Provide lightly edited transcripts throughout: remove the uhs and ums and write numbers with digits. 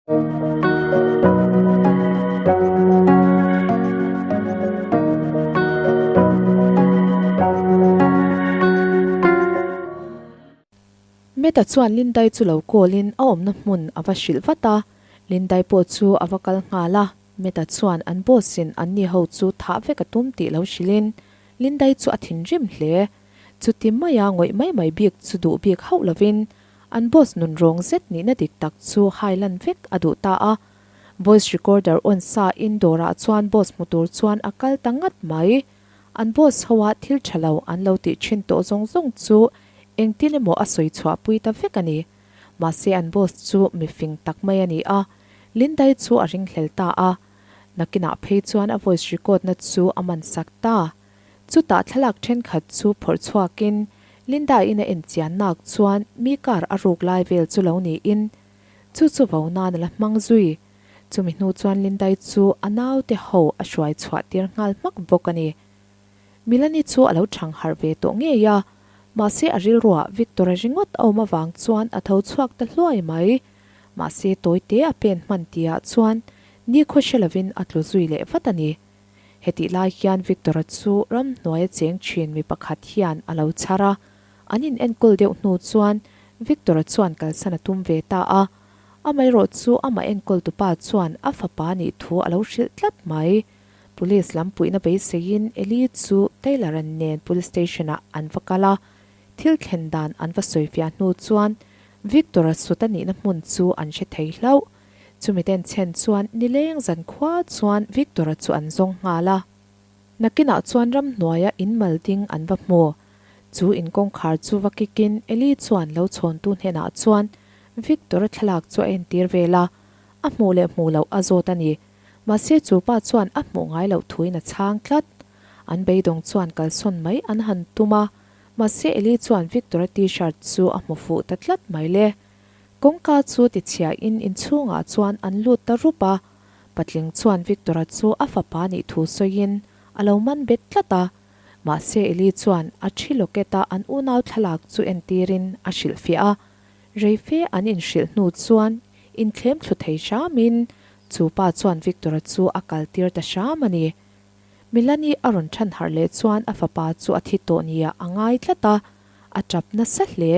Meta chuan Lindai chu lo call in a awmna hmun a va hrilh vat a, Lindai pawh chu a va kal nghal a, Meta chuan an boss in an ni ho chu thah vek a tum tih lo hrilh in Lindai chu a thinrim hle. Chuti maia ngawih mai mai bik chu duh bik hauh lovin an boss nun rawng zet nihna dik tak chu hai lan vek a duh ta a. Voice recorder on sa in dawrah chuan boss hmu tur chuan a kal ta ngat mai. An boss ho a thil tha lo an lo tih thin tawh zawng zawng chu engtin emaw a sawi chhuah pui ta vek a ni. Mahse an boss chu mi fing tak mai a ni a, Lindai chu a ringhlel ta a. Nakinah phei chuan a voice record na chu a man sak ta. Chutah thlalak thenkhat chu phawrh chhuakin Linda-in a enchian nak chuan mi car a ruk lai vel chu lo niin chu chu vo nan a la hmang zui. Chumi hnu chuan Lindai chu a naute ho a hruai chhuah tir nghal hmak bawk a ni. Milani chu a lo chhang harh ve tawh ngei a, mahse a rilruah Victor-a ringawt a awm avang chuan a tho chhuak ta hluai mai. Mahse tawite a pen hman tihah chuan nikhua hre lovin a tlu zui leh vat a ni. Hetih lai hian Victor-a chu ramhnuaia cheng thin mi pakhat hian a lo chhar a, an in enkawl deuh hnu chuan Victor-a chuan kalsan a tum ve ta a. Amaherawh chu amah enkawltupa chuan a fapa nih thu a lo hrilh tlat mai. Police lam puihna beiseiin Eli chu Taylor-a nen police station-ah an va kal a, thil thlen dan an va sawifiah hnu chuan Victor-a sut a nihna hmun chu an hre thei hlauh. Chumi ten chhen chuan nileng zan khua chuan Victor-a chu an zawng nghal a. Nakinah chuan ramhnuaia in mal ding an va hmu. Chu in kawngkhar chu va kikin Eli chuan lo chhawntu hnenah chuan Victor-a thlalak chu a entir vel a, a hmuh leh hmuh loh a zawt a ni. Mahse chu pa chuan a hmuh ngai loh thuin a chhang tlat. An beidawng chuan kalsawn mai an han tum a, mahse Eli chuan Victor-a t-shirt chu a hmu fuh ta tlat mai le. Kawngka chu tichhiahin inchhungah chuan an lut ta rup a, patling chuan Victor-a chu a fapa nih thu sawiin a lo man bet tlat a. Mahse Eli chuan a thi locket-a an unau thlalak chu entirin a hrilhfiah a, reife an inhrilh hnu chuan inthlem thlu thei hramin chu pa chuan Victor-a chu a kaltir ta hram a ni. Milani a rawn than harh leh chuan a fapa chu a thi tawh nia a ngai tlat a, a tap nasa hle.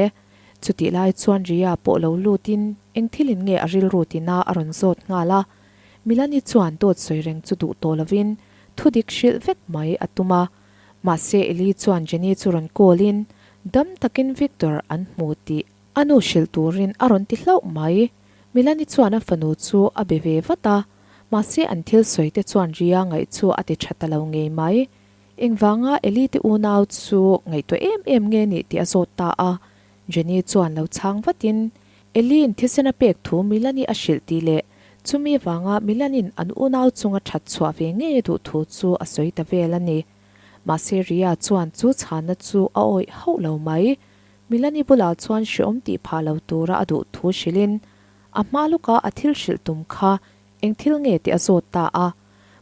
Chutih lai chuan Ria pawh lo lutin eng thilin nge a rilru tina a rawn zawt nghal a. Milani chuan dawt sawi reng chu duh tawh lovin thudik hrilh vek mai a tum a. Mahse Eli chuan Jenny chu rawn call in dam takin Victor an hmu tih a nu hrilh turin a rawn ti hlauh mai. Milani chuan a fanu chu a be ve vat a, mahse an thil sawi te chuan Ria ngaih chu a ti tha ta lo ngei mai. Engvanga Eli te unau chu ngaihtuah em em nge nih tih a zawt ta a. Jenny chuan lo chhang vatin, Eli'n thisen a pek thu Milani a hrilh tih leh chumi vanga Milanin an unau chunga that chhuah ve ngei a duh thu chu a sawi ta vel a ni. Mahse Ria chuan chu chhanna chu a awih hauh lo mai. Milani bulah chuan hreawm tih phah lo tura a duh thu hrilhin a hma lawka a thil hrilh tum kha Eng thil nge tih a zawt ta a,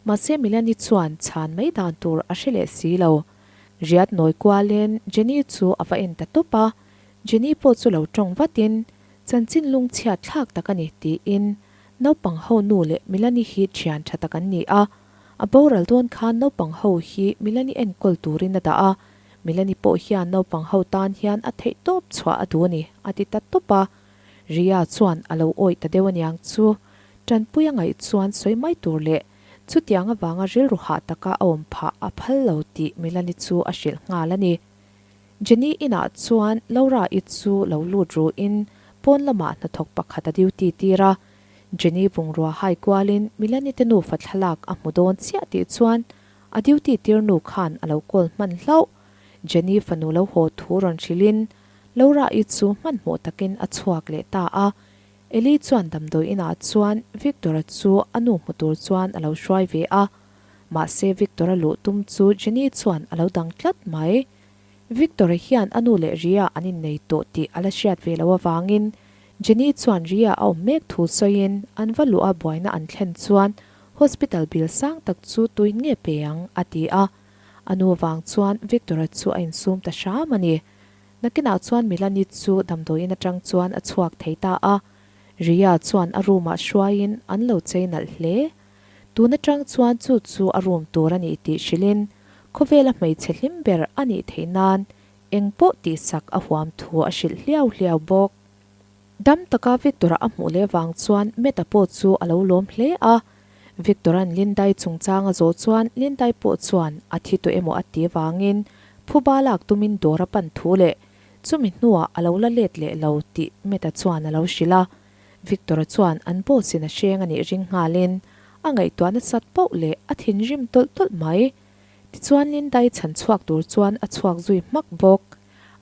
mahse Milani chuan chhan mai dan tur a hre leh si lo. Riat nawi kualin Jenny chu a va en ta tawp a, Jenny pawh chu lo tawng vatin, Chanchin lungchhiat thlak tak a ni tiin naupang ho nu leh Milani hi thian tha tak an ni a, a boral dawn khan naupang ho hi Milani enkawl turin a dah a, Milani pawh hian naupang ho tan hian a theih tawp chhuah a duh a ni a ti ta tawp a. Ria chuan a lo awih ta deuh aniang chu, Tanpui a ngaih chuan sawi mai tur leh chutiang avanga rilru hah taka a awm phah a phal lo tih Milani chu a hrilh nghal a ni. Jenny inah chuan Laura-i chu lo lut ruin pawn lamah hnathawk pakhat a duty tir a, Jenny bungrua hai kualin Milani te nufa thlalak a hmu dawn chiah tih chuan a duty tir nu khan a lo call hman hlauh. Jenny fanu lo haw thu rawn hrilhin Laura-i chu hmanhmawh takin a chhuak leh ta a, Eli chuan damdawi inah chuan Victor-a chu a nu hmu tur chuan a lo hruai ve a, mahse Victor-a luh tum chu Jenny chuan a lo dang tlat mai. Victor-a hian a nu leh Ria an innei tawh tih a la hriat ve loh avangin Jenny chuan Ria a awm mek thu sawiin an va luh a buaina an thlen chuan hospital bill sang tak chu tuin nge pe ang a ti a, a nu vang chuan Victor-a chu a insum ta hram a ni. Nakinah chuan Milani chu damdawiin atang chuan a chhuak thei ta a. Ria chuan a room ah hruaiin an lo chei nalh hle. Tun atang chuan chu chu a room tur a ni tih hrilhin khawvela hmeichhe hlim ber a nih theih nan eng pawh tihsak a huam thu a hrilh hliau hliau bawk. Dam taka Victor-a a hmuh leh vang chuan Matt-a pawh chu a lo lawm hle a. Victor-a'n Lindai chungchang a zawh chuan Lindai pawh chuan a thi tawh emaw a ti vangin phuba lak tumin dawr a pan thu leh chumi hnuah a lo la let leh lo tih Matt-a chuan a lo hrilh a. Victor-a chuan an boss-in a hreng a nih ring nghalin a ngaihtuah nasat poh leh a thinrim tawlh tawlh mai. Tichuan Lindai chhan chhuak tur chuan a chhuak zui hmak bawk.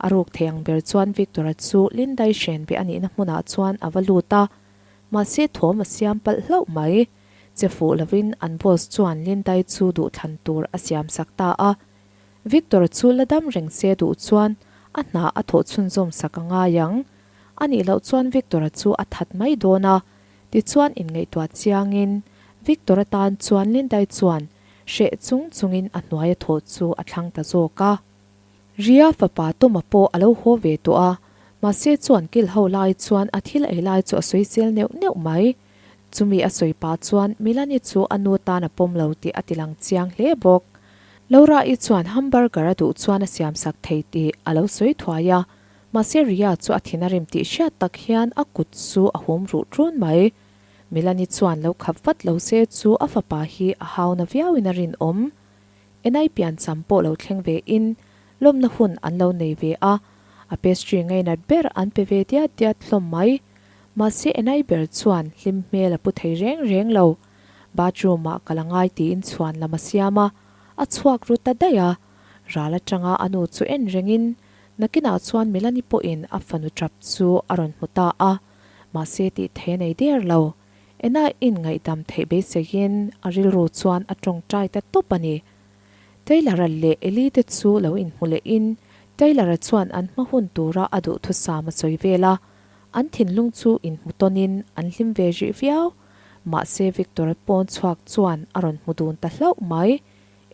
A ruk thei ang ber chuan Victor-a chu Lindai hren beh a nihna hmunah chuan a va lut a, mahse thawm a siam palh hlauh mai. Che fuh lovin an boss chuan Lindai chu duhthlan tur a siam sak ta a. Victor-a chu la dam reng se duh chuan a hna a thawh chhunzawm sak a ngai ang. A nih loh chuan Victor-a chu a that mai dawn a, tichuan inngaihtuah chiangin Victor-a tan chuan Lindai chuan hreh chung chungin a hnuai a thawh chu a thlang ta zawk a. Ria fapa Toma pawh a lo haw ve tawh a, mahse chuan kil ho lai chuan a thil ei lai chu a sawi sel neuh neuh mai. Chumi a sawi pah chuan Milani chu a nu tan a pawm lo tih a ti lang chiang hle bawk. Laura-i chuan hamburger a duh chuan a siam sak thei tih a lo sawi thuai a, mahse Ria chu a thin a rim tih hriat tak hian a kut chu a hum ruh ṭun mai. Milani chuan lo khap vat lo se chu a fapa hi a hauna viauin a rinawm. Enai piancham pawh lo thleng ve in lawmna hun an lo nei ve a, a pastry ngainat ber an pe ve diat diat hlawm mai. Mahse Enai ber chuan hlim hmel a pu thei reng reng lo. Bathroom ah ka la ngai tiin chhuan lam a siam a, a chhuak ru ta daih a. Ral atanga a nu chu en rengin nakinah chuan Milani pawhin a fanu tap chu a rawn hmu ta a, mahse tih thei a nei der lo. Ena in ngaihdam theih beiseiin a rilru chuan a tawngtai ta tawp a ni. Taylor-a leh Ellie te chu lo inhmu lehin Taylor-a chuan an hma hun tura a duhthusam a sawi vel a, an thinlung chu inhmu tawnin an hlim ve rih viau. Mahse Victor-a pawn chhuak chuan a rawn hmu dun ta hlauh mai.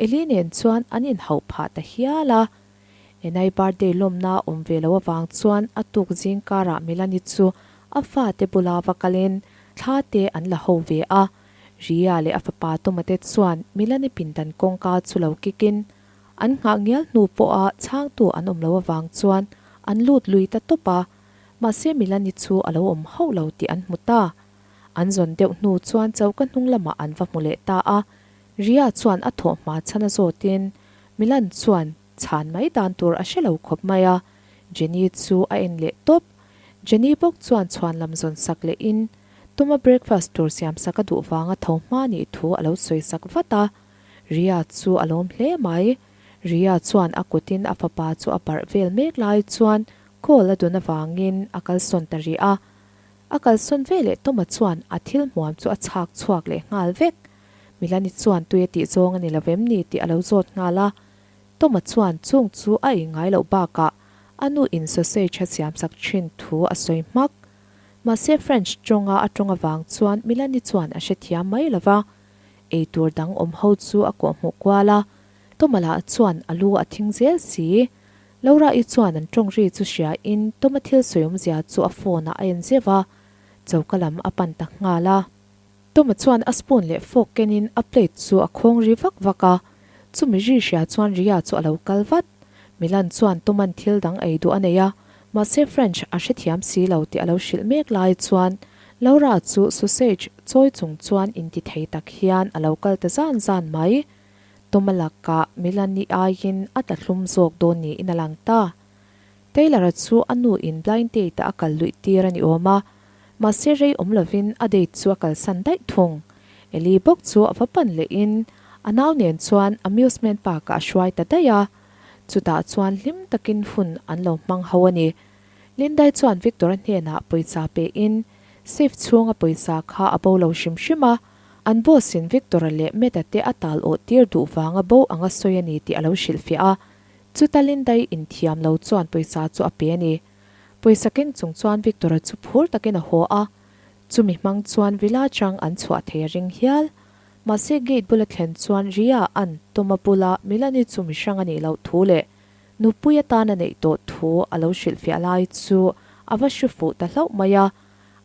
Ellie nen chuan an inhauh phah ta hial a. Enai birthday lawmna awm ve lo avang chuan a tuk zing karah Milani chu a fate bula va kalin thla te an la ho ve a. Ria leh a fapa Toma te chuan Milani pindan kawngka chu lo kikin an nghah ngial hnu pawha chhangtu an awm lo avang chuan an lut lui ta tawp a. Mahse Milani chu a lo awm hauh lo tih an hmu ta. An zawn deuh hnu chuan choka hnung lamah an va hmu leh ta a. Ria chuan a thawh hma chhan a zawtin Milan chuan chhan mai dan tur a hre lo khawp mai a, Jenny chu a en leh tawp. Jenny bawk chuan chhuan lam zawn sak lehin Tuma breakfast tur siam sak a duh vanga tho hma nih thu a lo sawi sak vat a, Ria chu a lawm hle mai. Ria chuan a kutin a fapa chu a barh vel mek lai chuan call a dun avangin a kalsawn ta rih a. A kalsawn ve leh Toma chuan a thil hmuam chu a chhak chhuak leh nghal vek. Milani chuan tui a tih zawng a ni lo vem ni tih a lo zawt nghal a. Toma chuan chung chu a ei ngai loh bakah a nu in sausage a siam sak thin thu a sawi hmak. Mahse French tawnga a tawng avang chuan Milani chuan a hrethiam mai lo va. Ei tur dang awm ho chu a kawhhmuh kual a. Toma lah chuan a lu a thing zel si. Laura-i chuan an tawng ri chu hria in Toma thil sawi awmzia chu a phone ah a en zeuh a, choka lam a pan ta nghal a. Toma chuan a spoon leh fork kenin a plate chu a khawng ri vak vak a, chumi ri hria chuan Ria chu a lo kal vat. Milan chuan Toman thil dang ei duh a nei a, mahse French a hrethiam si lo tih a lo hrilh mek lai chuan Laura chu sausage chawi chung chuan inti thei tak hian a lo kal ta zan zan mai. Toma lakah Milan-i aiin a tla hlum zawk dawn niin a lang ta. Taylor-a chu a nu in blind date-a a kal luih tir a ni awm a, mahse rei awm lovin a date chu a kalsan daih thung. Ellie bawk chu a va pan lehin a nau nen chuan amusement park-ah a hruai ta daih a, chutah chuan hlim takin hun an lo hmang ho a ni. Lindai chuan Victor-a hnenah pawisa pein safe chhunga pawisa kha a bo lo hrim hrim a, an boss-in Victor-a leh Matt-a te a tal awh tir duh vanga bo anga sawi a ni tih a lo hrilhfiah a. Chuta Lindai inthiam lo chuan pawisa chu a pe a ni. Pawisa keng chung chuan Victor-a chu phur takin a haw a, chumi hmang chuan villa chang an chhuah thei a ring hial. Mahse gate bula thlen chuan Ria an Toma bula Milani chu mihrang a nih loh thu leh nupui atan a neih tawh thu a lo hrilhfiah lai chu a va hru fuh ta hlauh mai a.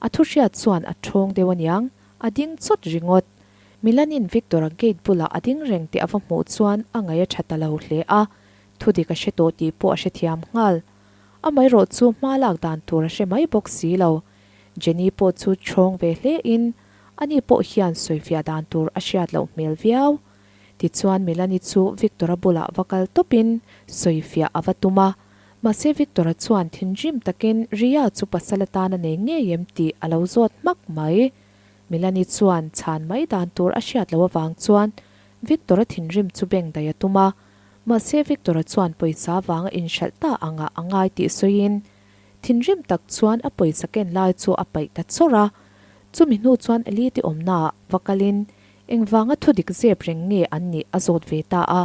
A thu hriat chuan a ṭhawng deuh aniang, a ding chawt ringawt. Milanin Victor-a gate bulah a ding reng tih a va hmuh chuan a ngaih a ṭha ta lo hle a, thudik a hre tawh tih pawh a hrethiam nghal. Amaherawh chu hma lak dan tur a hre mai bawk si lo. Jenny pawh chu ṭhawng ve hle in, ani pawh hian sawifiah dan tur a hriat loh hmel viau. Tichuan Milani chu Victor-a bulah va kal tawpin sawifiah a va tum a, mahse Victor-a chuan thinrim takin Ria chu pasal atan a nei ngei em tih a lo zawt hmak mai. Milani chuan chhan mai dan tur a hriat loh avang chuan Victor-a thinrim chu beng daih a tum a, mahse Victor-a chuan pawisa vanga inhralh ta angah a ngai tih sawiin thinrim tak chuan a pawisa ken lai chu a paih ta chawrh a. Chumi hnu chuan Eli te awmnaah va kalin Engvanga thudik zep reng nge an nih a zawt ve ta a.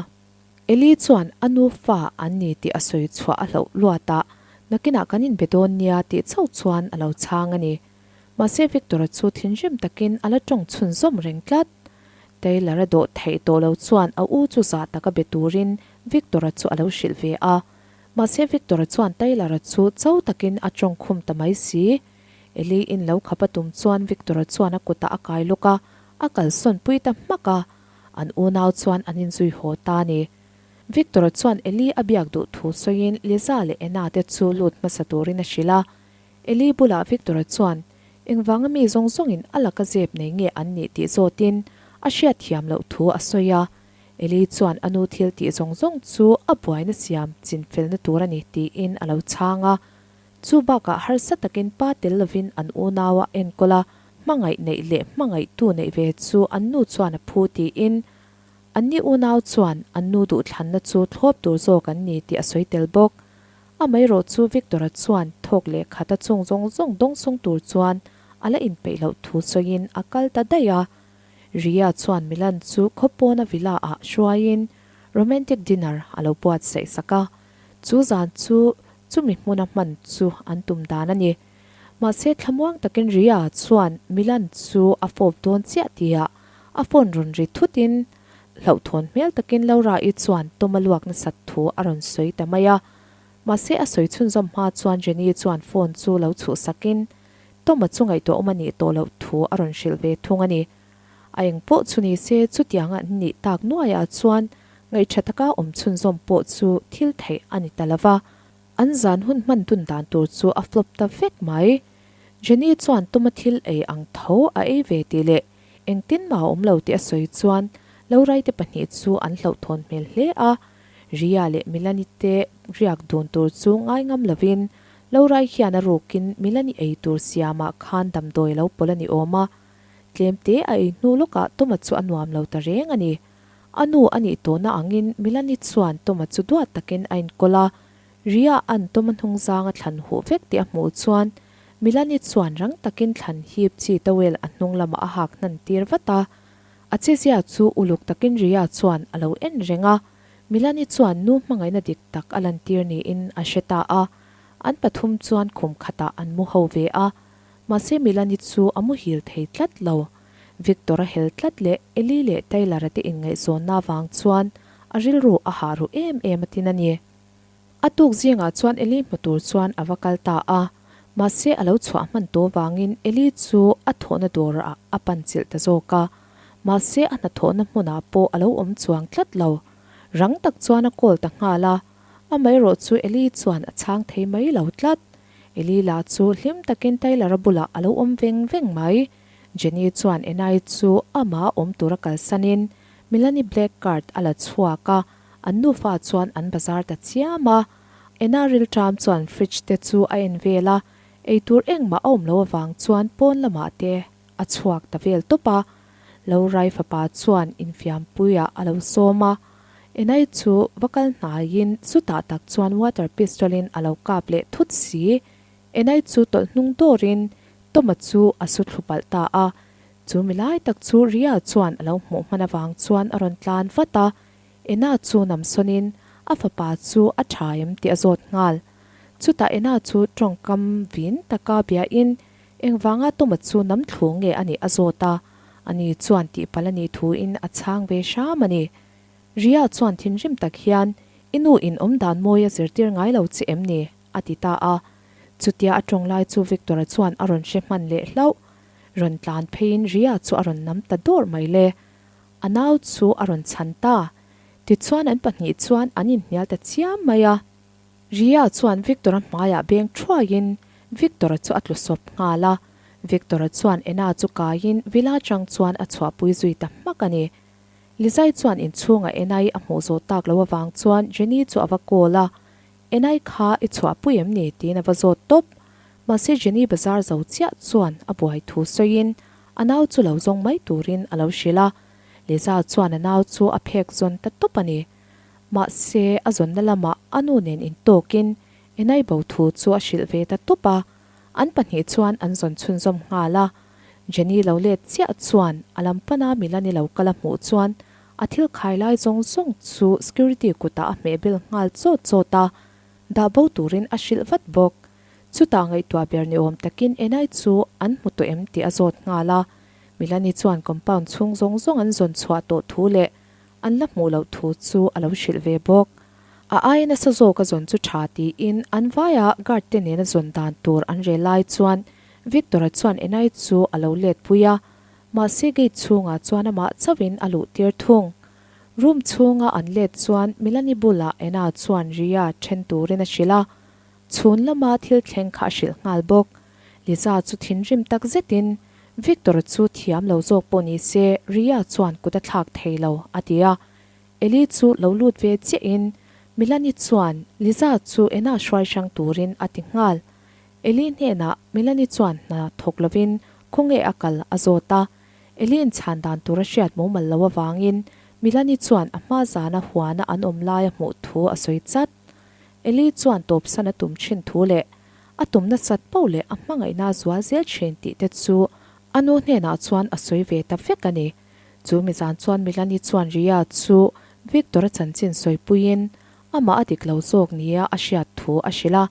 Eli chuan a nu fa an ni tih a sawi chhuah a hlauh luat a, nakinah kan inbe dawn nia tih chauh chuan a lo chhang a ni. Mahse Victor-a chu thinrim takin a la tawng chhunzawm reng tlat. Taylor-a dawh theih tawh lo chuan a u chu zah taka be turin Victor-a chu a lo hrilh ve a. Mahse Victor-a chuan Taylor-a chu cho takin a tawng khum ta mai si. Eli in lo khap a tum chuan Victor-a chuan a kutah a kai lawk a, a kalsawn pui ta hmak a, an unau chuan an inzui haw ta a ni. Victor-a chuan Eli a biak duh thu sawiin Liza leh Anna te chu lut hmasa turin a hrilh a. Eli bulah Victor-a chuan engvanga mi zawng zawngin a laka zep nei nge an nih tih zawtin a hriatthiam loh thu a sawi a. Eli chuan a nu thil tih zawng zawng chu a buaina siam chinfelna tur a ni tiin a lo chhang a. Chu bakah harsa takin pa tel lovin an unau a enkawl a, hmangaih neih leh hmangaihtu neih ve chu an nu chuan a phu tiin anni unau chuan an nu duhthlanna chu thlawp tur zawk an ni tih a sawi tel bawk. Amaherawh chu Victor-a chuan thawk leh khata chung zawng zawng dawngsawng tur chuan a la inpeih loh thu sawiin a kal ta daih a. Ria chuan Milan chu khawpawna villa-ah hruaiin romantic dinner a lo buatsaih sak a. Chu zan chu Chumi hmuna hman chu an tum dan a ni. Mahse thlamuang takin Ria chuan Milan chu a fawp dawn chiah tihah a phone rawn ri thutin hlauhthawn hmel takin Laura-i chuan Tom-a luak nasat thu a rawn sawi ta mai a. Mahse a sawi chhunzawm hma chuan Jenny chuan phone chu lo chhuhsakin Tom-a chu ngaihtuah awm a nih tawh loh thu a rawn hrilh ve thung a ni. A eng pawh chu ni se chutiang an nih tak nuaiah chuan ngaihṭha taka awm chhunzawm pawh chu thil theih a ni ta lo va, an zan hun hman dun dan tur chu a flop ta vek mai. Jenny chuan tuma thil ei ang tho a ei ve tih leh engtin mah a awm lo tih a sawi chuan Lauraite pahnih chu an hlauhthawn hmel hle a, Ria leh Milani te riak dun tur chu ngai ngam lovin Laurai hian a rukin Milani ei tur siamah khan damdawi lo pawlh a ni awm a, Tlemte a ei hnu lawkah Toma chu a nuam lo ta reng a ni. A nu a nih tawhna angin Milani chuan Toma chu duat takin a enkawl a. Ria an Toma hnungzang a thlan huh vek tih a hmuh chuan Milani chuan rang takin thlan hip chi towel a hnung lamah a hak hnan tir vat a. A chezia chu uluk takin Ria chuan a lo en reng a. Milani chuan nu hmangaihna dik tak a lantir niin a hre ta a. An pathum chuan khum khatah an mu ho ve a. Mahse Milani chu a muhil thei tlat lo. Victor a hel tlat leh Eli leh Taylor-a te inngaihzawnna avang chuan a rilru a hah ru em em a tin a ni. A tuk zingah chuan Eli hmu tur chuan a va kal ta a, mahse a lo chhuah hman tawh vangin Eli chu a thawhna dawrah a pan chilh ta zawk a. Mahse a hnathawhna hmunah pawh a lo awm chuang tlat lo. Rang tak chuan a call ta nghal a, amaherawh chu Eli chuan a chhang thei mai lo tlat. Eli lah chu hlim takin Taylor-a bulah a lo awm veng veng mai. Jenny chuan Enai chu amah awm tura kalsanin Milani black card a la chhuak a, an nufa chuan an bazar ta chiam a. Ena rilṭam chuan fridge te chu a en vel a, eitur engmah a awm loh avang chuan pawn lamah te a chhuak ta vel tawp a. Lo rai fapa chuan infiampuiah a lo sawm a, Enai chu va kal hnaiin chutah tak chuan water pistol in a lo kap leh thut si. Enai chu tawlh hnung dawrin Toma chu a su thlu palh ta a. Chu mi lai tak chu Ria chuan a lo hmuh hman avang chuan a rawn tlan vat a. Ena chu namsawnin a fapa chu a tha em tih a zawt nghal. Chutah Ena chu tawngkam vin taka biain engvanga Toma chu nam thlu nge a nih a zawt a. Ani chuan tihpalh a nih thuin a chhang ve hram a ni. Ria chuan thinrim tak hian, I nu in awm dan mawi a zirtir ngai lo che em ni? a ti ta a. Chutia a tawng lai chu Victor-a chuan a rawn hre hman leh hlauh. Rawn tlan pheiin Ria chu a rawn nam ta dawr mai le. A nau chu a rawn chhan ta. Tichuan an pahnih chuan an inhnial ta chiam mai a. Ria chuan Victor-a hmaiah beng thuaiin Victor-a chu a tlu sawp nghal a. Victor-a chuan Ena chu kaiin villa chang chuan a chhuahpui zui ta hmak a ni. Lizai chuan inchhungah Ena-i a hmuh zawh tak loh avang chuan Jenny chu a va call a, Enai kha i chhuahpui em ni? tiin a va zawt tawp. Mahse Jenny bazar zo chiah chuan a buai thu sawiin a nau chu lo zawng mai turin a lo hrilh a. Liza chuan a nau chu a phek zawn ta tawp a ni. Mahse a zawnna lamah a nu nen intawkin Enai bo thu chu a hrilh ve ta tawp a. An pahnih chuan an zawn chhunzawm nghal a. Jenny lo let chiah chuan a lam pana Milani lo kal a hmuh chuan A thil khai lai zawng zawng chu security kutah a hmeh bel nghal chawt chawt a, dah bo turin a hrilh vat bawk. Chutah ngaihtuah ber ni awm takin Enai chu an hmu tawh em tih a zawt nghal a. Milani chuan compound chhung zawng zawng an zawn chhuah tawh thu leh an la hmuh loh thu chu a lo hrilh ve bawk. A aia nasa zawk a zawn chu tha tiin an vaia guard te nena zawn dan tur an rel lai chuan Victor-a chuan Enai chu a lo let pui a, Mahse gate chhungah chuan amah chauhin a luh tir thung. Room chhunga an let chuan Milani bulah Anna chuan Ria then turin a hrilh a, chhun lama thil thleng kha a hrilh nghal bawk. Liza chu thinrim tak zetin Victor chu thiam lo zawk pawh ni se Ria chuan kut a thlak thei lo a ti a. Eli chu lo lut ve chiahin Milani chuan Liza chu Anna hruai hrang turin a ti nghal. Eli hnenah Melanie chuan hna thawk lovin khawnge a kal a zawt a. Eli'n chhan dan tur a hriat mumal lo avangin Melanie chuan a hma zana huana an awm laia hmuh thu a sawi chat. Eli chuan tawpsan a tum thin thu leh a tum nasat poh leh a hmangaihna a zual zel thin tih te chu a nu hnenah chuan a sawi ve ta vek a ni. Chu mizan chuan Melanie chuan Ria chu Victor-a chanchin sawipuiin amah a dik lo zawk nia a hriat thu a hrilh a.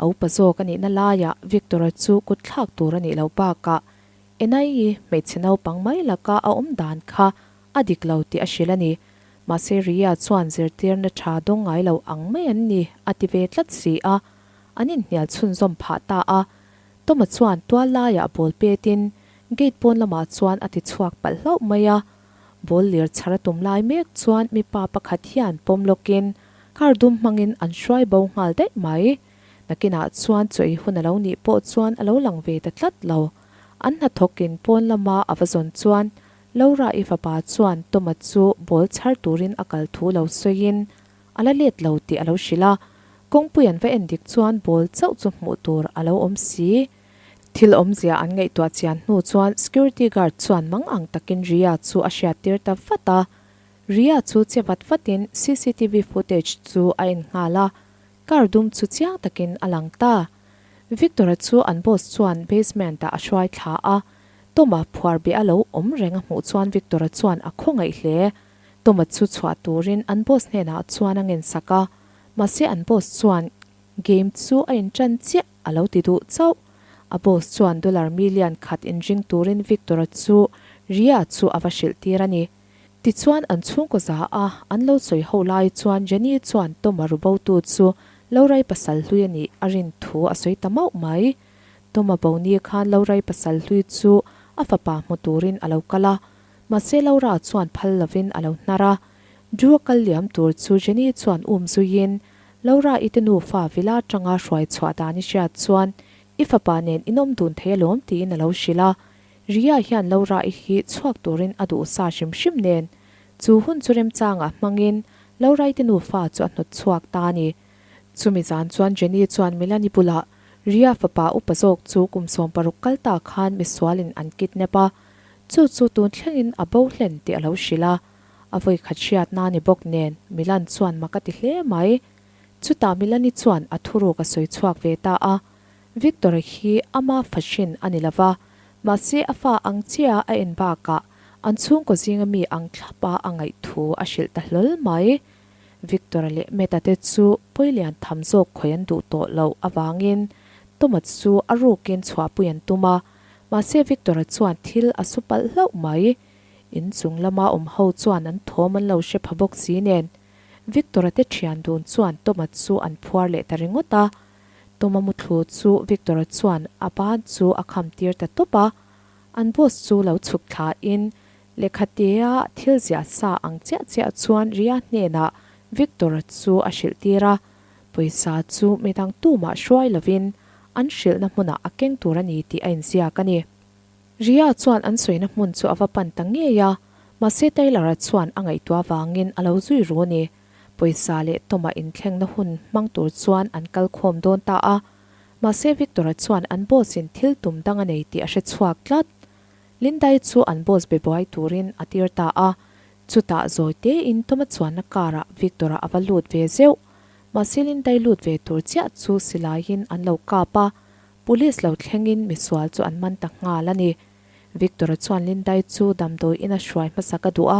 A upa zawk a nihna laiah Victor-a chu kut thlak tur a nih loh bakah Enai-i hmeichhe naupang mai laka a awm dan kha a dik lo tih a hrilh a ni. Mahse Ria chuan zirtirna tha dawng ngai lo ang mai an ni a ti ve tlat si a, an inhnial chhunzawm phah ta a. Toma chuan tual laiah ball petin gate pawn lamah chuan a ti chhuak palh hlauh mai a. Ball lir chhar a tum lai mek chuan mipa pakhat hian pawm lawkin Car dum hmangin an hruai bo nghal daih mai. Nakinah chuan chaw ei hun a lo nih pawh chuan a lo lang ve ta tlat lo. An hnathawkin pawn lama a va zawn chuan Laura i fapa chuan Toma chu ball chhar turin a kal thu lo sawiin a la let lo tih a lo hrilh a. Kawngpui an va en dik chuan ball chauh chu hmuh tur a lo awm si. Thil awmzia an ngaihtuah chian hnu chuan security guard chuan mang ang takin Ria chu a hriattir ta vat a. Ria chu che vat vatin cctv footage chu a en nghal a, car dum chu chiang takin a lang ta. Victor-a chu an boss chuan basement-ah a hruai thla a, Tom-a phuar beh a lo awm reng a hmuh chuan Victor-a chuan a khawngaih hle. Tom-a chu chhuah turin an boss hnenah chuan a ngensak a, mahse an boss chuan game chu a inṭan chiah a lo ti duh chauh. A boss chuan dollar million khat inring turin Victor-a chu Ria chu a va hrilh tir a ni. Tichuan an chhungkaw za a, an lo sawi ho lai chuan Jenny chuan Tom-a rubotu chu Lorai pasal hlui a nih a rin thu a sawi ta mauh mai. Tom-a bo ni khan Lorai pasal hlui chu a fapa hmu turin a lo kal a, mahse Laura chuan phal lovin a lo hnar a. Drew a kal liam tur chu Jenny chuan um zuiin, Laura i te nufa villa atanga hruai chhuah dan i hriat chuan i fapa nen inawm dun thei alawm tiin a lo hrilh a. Ria hian Laura-i hi chhuak turin a duh sa hrim hrim nen, chu hun chu remchangah hmangin Laura-i te nufa chu a hnawt chhuak ta a ni. Chumi zan chuan Jenny chuan Melanie bulah Ria fapa upa zawk chu kum 16 kal ta khan misualin an kidnap a, chu chu tun thlengin a bo hlen tih a lo hrilh a. A vawikhat hriatna ni bawk nen Milan chuan mak a ti hle mai. Chutah Melanie chuan a thuruk a sawi chhuak ve ta a, Victor-a hi ama fahrin a ni lova, mahse a fa ang chiah a en bakah an chhungkaw zinga mi ang thlapa a ngaih thu a hrilh ta hlawl mai. Victor-a leh Matt-a te chu pawi lian tham zawk khawi an duh tawh loh avangin Tom-a chu a rukin chhuahpui an tum a, mahse Victor-a chuan thil a su palh hlauh mai. In chung lama awm ho chuan an thawm an lo hre pha bawk si nen Victor-a te thian dun chuan Tom-a chu an phuar leh ta ringawt a. Toma muthlu chu Victor-a chuan a ban chu a kham tir ta tawp a, an boss chu lo chhuk thla in lehkhatea thil ziah sa ang chiah chiah chuan Ria hnenah Victor-a chu a hrilh tir a, pawisa chu midang tumah hruai lovin an hrilhna hmunah a keng tur a ni tih a inziak a ni. Ria chuan an sawina hmun chu a va pan ta ngei a, mahse Taylor-a chuan a ngaihtuah vangin a lo zui ru a ni. Pawisa leh Tom-a inthlengna hun hmang tur chuan an kal khawm dawn ta a, mahse Victor-a chuan an boss-in thil tum dang a nei tih a hre chhuak tlat. Lindai chu an boss be buai turin a tir ta a, chutah zawi tein Tom-a chuanna car-ah Victor-a a va lut ve zeuh. Mahse Lindai lut ve tur chiah chu silaiin an lo kap a, Police lo thlengin misual chu an man ta nghal a ni. Victor-a chuan Lindai chu damdawi ina hruai hmasa ka duh a,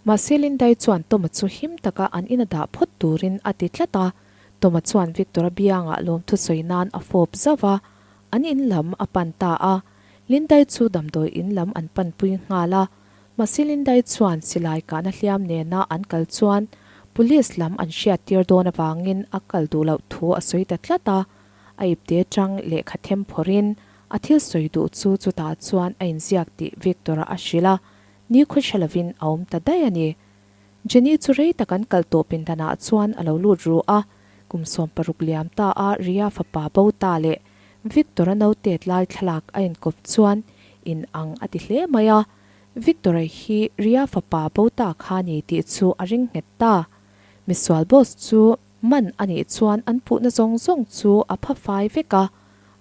mahse Lindai chuan Tom-a chu him taka an ina dah phawt turin a ti tlat a. Tom-a chuan Victor-a biangah lawmthu sawi nan a fawp zauh a, an in lam a pan ta a. Lindai chu damdawi in lam an panpui nghal a, mahse Lindai chuan silai kahna hliam nena an kal chuan Police lam an hriattir dawn avangin a kal duh loh thu a sawi ta tlat a. A ipte tang lehkha them phawrhin a thil sawi duh chu chutah chuan a inziak tih Victor-a a hrilh a, nikhua hre lovin a awm ta daih a ni. Jenny chu rei tak an kal tawh pindanah chuan a lo lut ru a, kum 16 liam ta a Ria fapa bo ta leh Victor-a note lai thlalak a inkawp chuan in ang a ti hle mai a, Victor-a hi Ria fapa bo ta kha ni tih chu a ring nghet ta. Misual boss chu Man a nih chuan an puhna zawng zawng chu a pha fai vek a,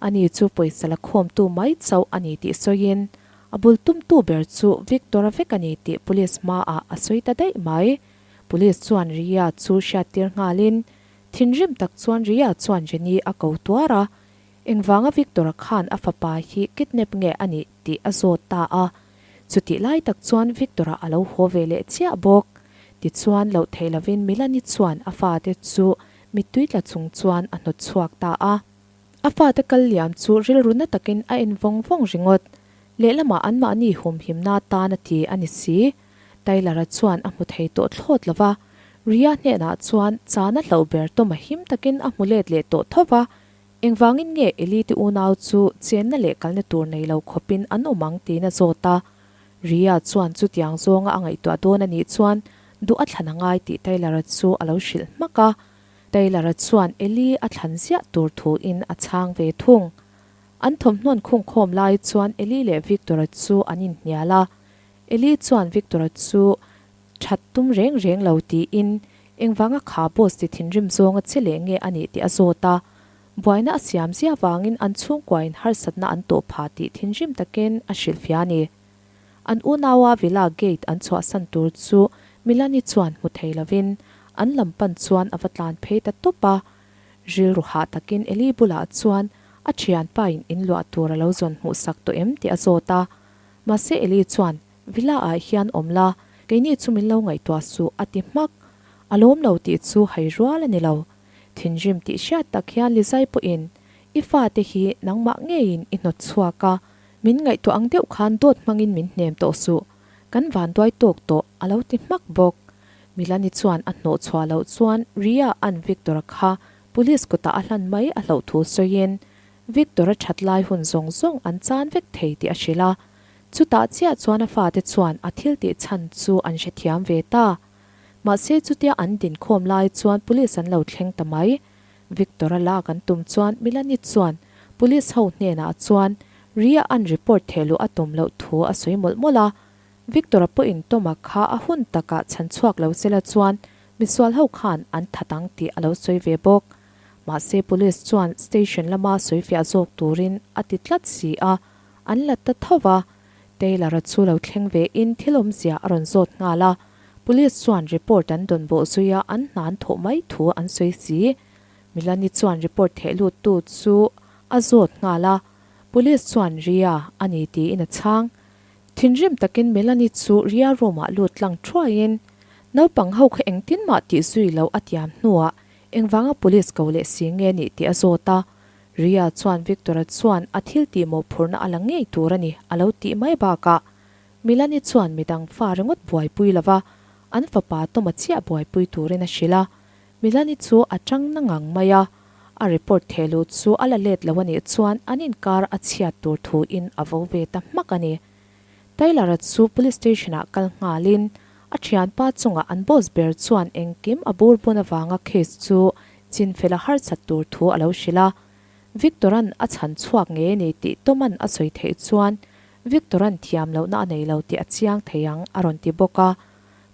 ani chu pawisa la khawmtu mai chauh a ni tih sawiin a bul tumtu ber chu Victor-a vek a ni tih police hmaah a sawi ta daih mai. Police chuan Ria chu hriattir nghalin thinrim tak chuan Ria chuan Jenny a ko tuar a, engvanga Victor-a khan a fapa hi kidnap nge a nih tih a zawt ta a. Chutih lai tak chuan Victor-a a lo haw ve leh chiah bawk. Tichuan, loh theih lovin Milani chuan a fate chu mittui tla chung chuan a hnawt chhuak ta a. A fate kal liam chu rilru na takin a en vawng vawng ringawt. Lehlamah anmahni humhimna tan a ti a ni si. Taylor-a chuan a hmu thei tawh thlawt lo va, Ria hnenah chuan chana hlauh ber tawm a him takin a hmu let leh tawh tho va, Engvangin nge Eli te unau chu chenna leh kalna tur nei lo khawpin an awm ang tiin a zawt a. Ria chuan chutiang zawnga a ngaihtuah dawn a nih chuan duh a thlan a ngai tih Taylor-a chu a lo hrilh hmak a. Taylor-a chuan Eli a thlan ziah tur thuin a chhang ve thung. An thawmhnawn khungkhawm lai chuan Eli leh Victor-a chu an inhnial a. Eli chuan Victor-a chu That tum reng reng lo tiin engvanga kha boss ti thinrim zawnga che leh nge a nih tih a zawt a. Buaina a siam zia vangin an chhungkuain harsatna an tawh phah tih thinrim takin a hrilhfiah a ni. An unaua villa gate an chhuahsan tur chu Milani chuan hmu thei lovin an lam pan chuan a va tlan phei ta tawp a. Rilru hah takin Eli bulah chuan a thianpain inluah tur a lo zawn hmuhsak tawh em tih a zawt a. Mahse Eli chuan Villa ah hian awm la, keini chu min lo ngaihtuah suh a ti hmak. A lawm lo tih chu hai rual a ni lo. Thinrim tih hriat tak hian Lizai pawhin i fate hi nangmah ngeiin i hnawt chhuak a, min ngaihtuah ang deuh khan dawt hmangin min hnem tawh suh, kan vanduai tawk tawh a lo ti hmak bawk. Milani chuan a hnawh chhuah loh chuan Ria an Victor-a kha police kutah a hlan mai a hlauh thu sawiin Victor-a that lai hun zawng zawng an chan vek thei tih a hrilh a. Chutah chiah chuan a fate chuan a thil tih chhan chu an hrethiam ve ta. Mahse chutia an dinkhawm lai chuan police an lo thleng ta mai. Victor-a lak an tum chuan Milani chuan police ho hnenah chuan Ria an report thehluh a tum loh thu a sawi mawlh mawlh a. Victor-a pawhin Toma kha a hun takah chhan chhuak lo sela chuan misual ho khan an that ang tih a lo sawi ve bawk. Mahse police chuan station lama sawifiah zawk turin a ti tlat si a. An la ta tho va, Taylor-a chu lo thleng ve in thil awmzia a rawn zawt nghal a, Police chuan report an dawn bawh zui a an hna an thawh mai thu an sawi si. Milani chuan report theh lut tu chu a zawt nghal a, Police chuan Ria a ni tiin a chhang. Thinrim takin Milani chu Ria room ah lut tlang thuaiin naupang ho kha engtin mah tih zui lo a tiam hnuah engvanga police ko leh si nge nih tih a zawt a, Ria chuan Victor-a chuan a thil tih mawhphurhna a la ngei tur a ni a lo tih mai bakah Milani chuan midang fa ringawt buaipui lova an fapa Toma chiah buaipui turin a hrilh a. Milani chu a tang na ngang mai a. A report thehluh chu a la let lo a nih chuan an inkar a chhiat tur thuin a vo ve ta hmak a ni. Taylor-a chu police station-ah kal nghalin a thianpa chungah an boss ber chuan engkim a bur bun avanga case chu chinfel a harsat tur thu a lo hrilh a. Victor-a'n a chhan chhuak ngei a ni tih Tom-a'n a sawi theih chuan Victor-a'n thiam lohna a nei lo tih a chiang thei ang a rawn ti bawk a.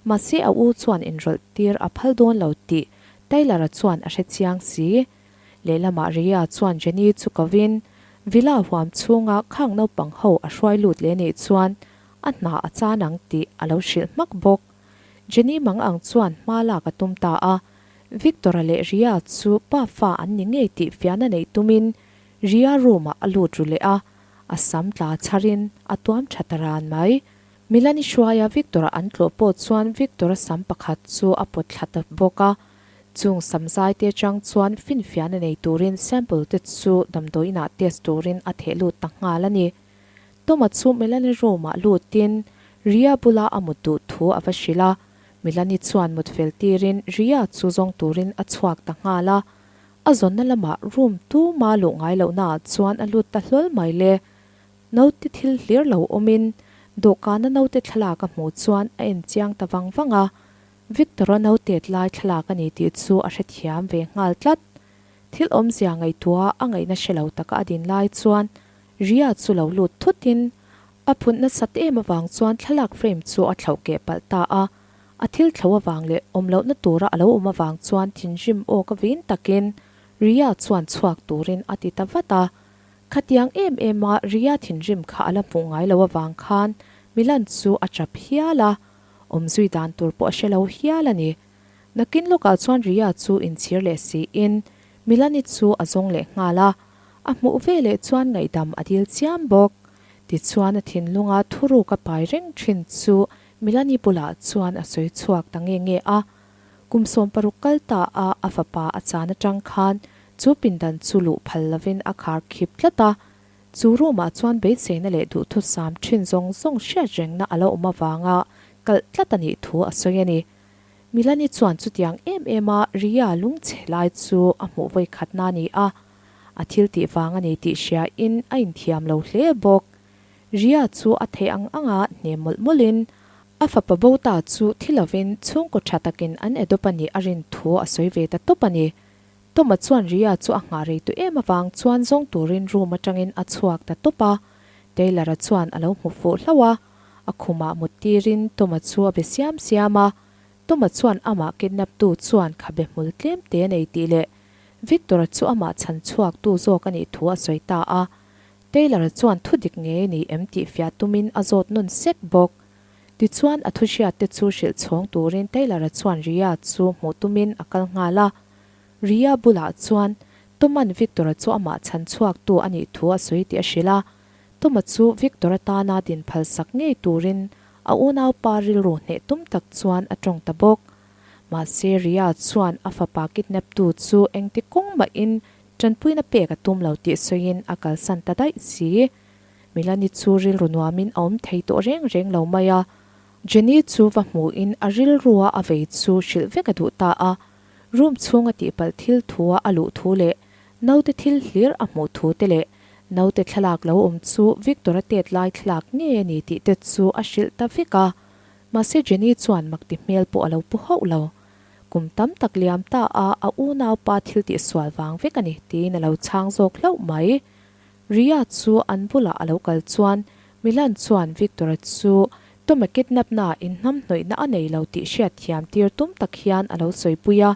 Mahse a u chuan inrawlh tir a phal dawn lo tih Taylor-a chuan a hre chiang si. Lehlamah Rhea chuan Jenny chu kovin Villa huam chhunga khang naupang ho a hruai lut leh nih chuan a hna a chan ang tih a lo hrilh hmak bawk. Jenny mang ang chuan hma lak a tum ta a, Victor-a leh Rhea chu pa fa an ni ngei tih fiahna neih tumin Rhea room-ah a lut ru leh a, a sam tla chharin a tuam tha ta ran mai. Milani hruaia Victor-a an tlawh pawh chuan Victor-a sam pakhat chu a pawt thla ta bawk a, Chung samzai te atang chuan finfiahna nei turin sample te chu damdawiinah test turin a theh lut ta nghal a ni. Toma chu Melanie room ah lutin Ria bula a mut duh thu a va hrilh a, Melanie chuan mut fel tirin Ria chu zawng turin a chhuak ta nghal a. A zawnna lamah room tuma luh ngai lohna ah chuan a lut ta hlawl mai le. Naute thil hlir lo awmin dawhkana naute thlalak a hmuh chuan a en chiang ta vang vang a. Victor-a nautet lai thlalak a ni tih chu a hrethiam ve nghal tlat. Thil awmzia ngaihtuah a ngaihna hre lo taka a din lai chuan Ria chu lo lut thutin a phun nasat em avang chuan thlalak frame chu a thlauh keh palh ta a. A thil thlo avang leh awm lohna tura a lo awm avang chuan thinrim aw ka vin takin Ria chuan chhuak turin a ti ta vat a. Khatiang em em a Ria thinrim kha a la hmuh ngai lo avang khan Milan chu a tap hial a. Awmzui dan tur pawh a hre lo hial a ni. Nakin lawkah chuan Ria chu inchhir leh siin Milani chu a zawng leh nghal a, a hmuh ve leh chuan ngaihdam a dil chiam bawk. Tichuan a thinlunga thuruk a pai reng thin chu Milani bulah chuan a sawi chhuak ta nge nge a. Kum 16 kal ta a a fapa a chan atang khan chu pindan chu luh phal lovin a khar khip tlat a, Chu room-ah chuan beiseina leh duhthusam thin zawng zawng hriat rengna a lo awm avanga kalh tlat a nih thu a sawi a ni. Milani chuan chutiang em em a Ria lungchhe lai chu a hmuh vawi khatna a ni a, a thil tih vang a ni tih hriain a inthiam lo hle bawk. Ria chu a theih ang anga hne mawlh mawlhin a fapa bo ta chu thi lovin chhungkaw tha takin an adopt a nih a rin thu a sawi ve ta tawp a ni. Toma chuan Ria chu a nghah rei tu em avang chuan zawng turin room atangin a chhuak ta tawp a, Taylor-a chuan a lo hmu fuh hlauh a, a khumah mut tirin Toma chu a be siam siam a, Toma chuan amah kidnap tu chuan khabe hmul tlem te nei tih leh Victor-a chu amah chhan chhuak tu zawk a nih thu a sawi ta a, Taylor-a chuan thu dik ngei a ni em tih fiah tumin a zawt nawn sek bawk. Tichuan a thuhriat te chu hrilh chhawng turin Taylor-a chuan Ria chu hmuh tumin a kal nghal a. Ria bulah chuan Tom-a'n Victor-a chu amah chhan chhuaktu a nih thu a sawi tih a hrilh a. Tom-a chu Victor-a tana din phalsak ngei turin a unaupa rilru hneh tum tak chuan a tawng ta bawk. Mahse Ria chuan a fapa kidnap-tu chu engti kawng mahin tanpuina pek a tum lo tih sawiin a kalsan ta daih si. Milani chu rilru nuamin a awm thei tawh reng reng lo mai a. Jenny chu va hmuhin a rilrua a vei chu hrilh vek a duh ta a. Room chhunga tihpalh thil thua a luh thu leh naute thil hlir a hmuh thu te leh naute thlalak lo awm chu Victor-a tet lai thlalak ngei a ni tih te chu a hrilh ta vek a. Mahse Jenny chuan makti hmel pawh a lo pu hauh lo. Kum tam tak liam ta a a unaupa thil tihsual vang vek a ni tiin a lo chhang zawk hlauh mai. Ria chu an bulah a lo kal chuan Milan chuan Victor-a chu Toma kidnap-na inhnamhnawihna a nei lo tih hriatthiam tir tum tak hian a lo sawipui a,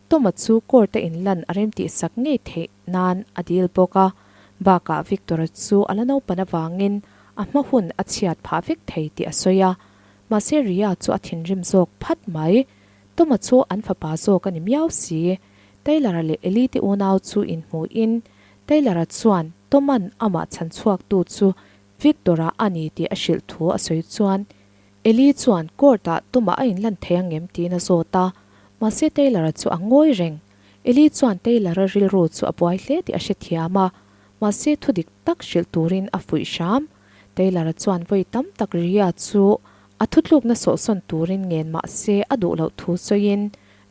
Toma chu court-a inlan a remtihsak ngei theih nan a dil bawk a, bakah Victor-a chu a la naupan avangin a hma hun a chhiat phah vek thei tih a sawi a, mahse Ria chu a thinrim zawk phat mai. Toma chu an fapa zawk a ni miau si. Taylor-a leh Eli te unau chu inhmuhin Taylor-a chuan Tom-a'n amah chhan chhuaktu chu Victor-a a ni tih a hrilh thu a sawi chuan Eli chuan court-ah Tom-a a inlan thei angem tiin a zawt a, mahse Taylor-a chu a ngawi reng. Eli chuan Taylor-a rilru chu a buai hle tih a hrethiam a, mahse thu dik tak hrilh turin a fuih hram. Taylor-a chuan vawi tam tak Ria chu a thutlukna sawhsawn turin ngen mahse a duh loh thu sawiin.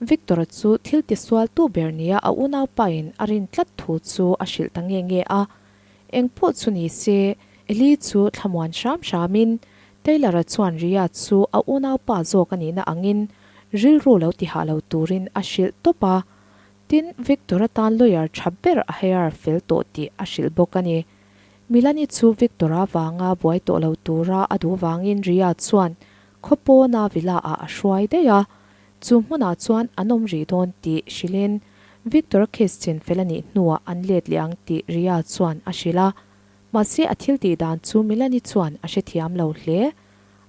Victor-a chu thil tisualtu ber nia a unaupain a rin tlat thu chu a hrilh ta nge nge a. Eng pawh chu ni se, Eli chu thlamuan hram hramin Taylor-a chuan Ria chu a unaupa zawk a nihna angin rilru lo tihah lo turin a hrilh tawp a. Tin, Victor-a tan lawyer tha ber a hire fel tawh tih a hrilh bawk a ni. Milani chu Victor-a vanga buai tawh lo tura a duh vangin Ria chuan khawpawna villa-ah a hruai daih a. Chu hmunah chuan an awm rih dawn tih hrilhin Victor-a case chin fel a nih hnuah an let leh ang tih Ria chuan a hrilh a. Mahse a thil tih dan chu Milani chuan a hrethiam lo hle.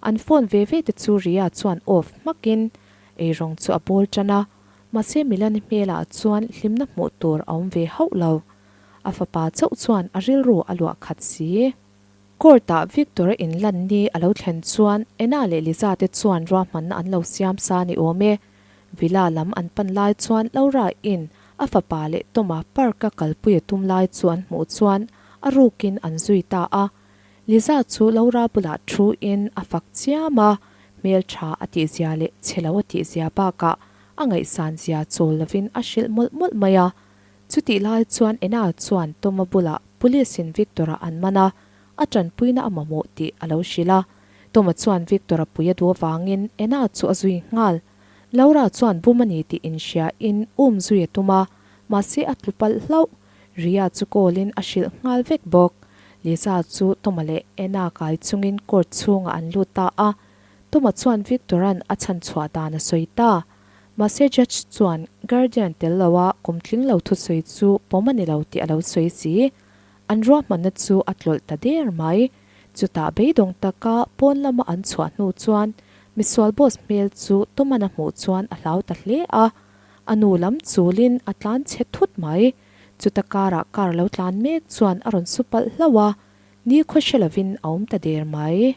An phone ve ve te chu Ria chuan off hmakin eirawng chu a bawl tan a. Mahse Milani hmelah chuan hlimna hmuh tur a awm ve hauh lo. A fapa chauh chuan a rilru a luah khat si. Court-ah Victor-a inlan ni a lo thlen chuan Anna leh Liza te chuan ruahmanna an lo siam sa ni awm e. Villa lam an pan lai chuan Laura-in a fapa leh Tom-a park-a kalpui a tum lai chu an hmuh chuan a rukin an zui ta a. Liza chu Laura bulah thu-in a fak chiam a, hmeltha a tihzia leh chhe lo a tihzia bakah a ngaihsan zia chawl lovin a hrilh mawlh mawlh mai a. Chutih lai chuan Ena chuan Toma bulah Police in Victor-a an man a, a tanpuina a mamawh tih a lo hrilh a. Toma chuan Victor-a pui a duh avangin Ena chu a zui nghal. Laura chuan bum a ni tih inhria in um zui a tum a, mahse a tlu palh hlauh. Ria chu call in a hrilh nghal vek bawk. Lisa chu Toma leh Ena kai chungin court chhungah an lut ta a. Toma chuan Victor-a'n a chhanchhuah dan a sawi ta. Mahse judge chuan guardian tel lo a kum tling lo thusawi chu pawm a ni lo tih a lo sawi si. An ruahmanna chu a tlawlh ta der mai. Chutah beidawng taka pawn lama an chhuah hnu chuan misual boss hmel chu Toman a hmuh chuan a hlau ta hle a. A nu lam chulin a tlan chhe thut mai. Chuta karah car lo tlan mek chuan a rawn su palh hlauh a, ni khaw hre lovin a awm ta der mai.